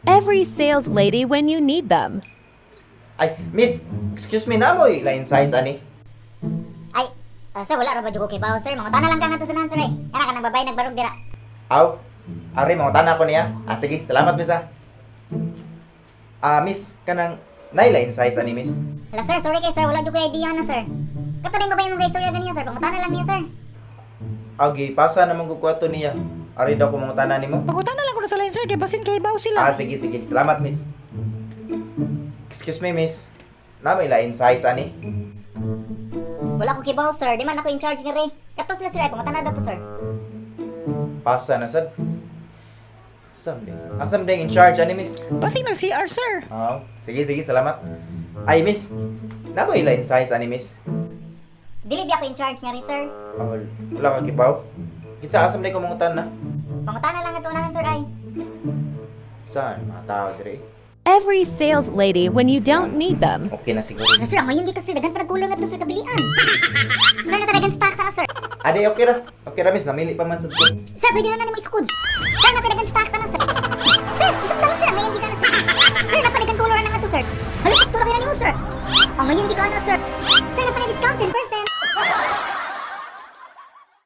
Every sales lady when you need them. Ay, miss, excuse me, naa moy lain size ani? Ay, sir, wala ra ba jud ko kibaw, sir? Mangutana lang ka nga to sunan, sir, eh. Kana kanang babae nagbarog dira. Aw, ari mangutana ko niya. Ah, sige, salamat, miss ah. Ah, miss, kanang naay lain size ani, miss? Hala, sir, sorry kay sir, wala jud ko idea na, sir. Kato ning babae mong istorya ganiya, sir. Pangutana lang niya, sir. Agi, pasa naman ko kwato niya. Ari daw ko mangutana nimo. Pangutana lang ko na sa line, sir, kay basin kay baw sila. Ah, sige, sige. Salamat, miss. Excuse me, miss. Naa may lain size ani? Wala ko kibaw, sir. Di man ako in charge ngari. Kato sila, sir, ay pangutana daw to, sir. Pasa na sad. Asam din. Asam din in charge ani, miss? Basin nag CR, sir. Oo. Sige, sige, salamat. Ay, miss. Naa may lain size ani, miss? Dili bi ako in charge ngari, sir. Oh, wala ka kibaw. Kinsa, asam din ko mangutana? Pangutana lang ato unahan, sir, ay. Saan mga tao dire? Every sales lady when you don't need them. Okay na siguro. Hala, sir, ang mayon ka, sir. Daghan pa nagkulong ato, sir, kabilian. Sir, natadagan stock sa sir. Ade, okay ra. Okay ra, miss. Namili pa man sad ko. Sir, pwede na na nimo isukod. Sir, napadagan stock sana, sir. Sir, isukod lang, sir. Ang mayon ka na, sir. Sir, napadagan color na nga to, sir. Hala, sakto ra kay na nimo, sir. Ang mayon ka na, sir. Sir, napada discount 10%.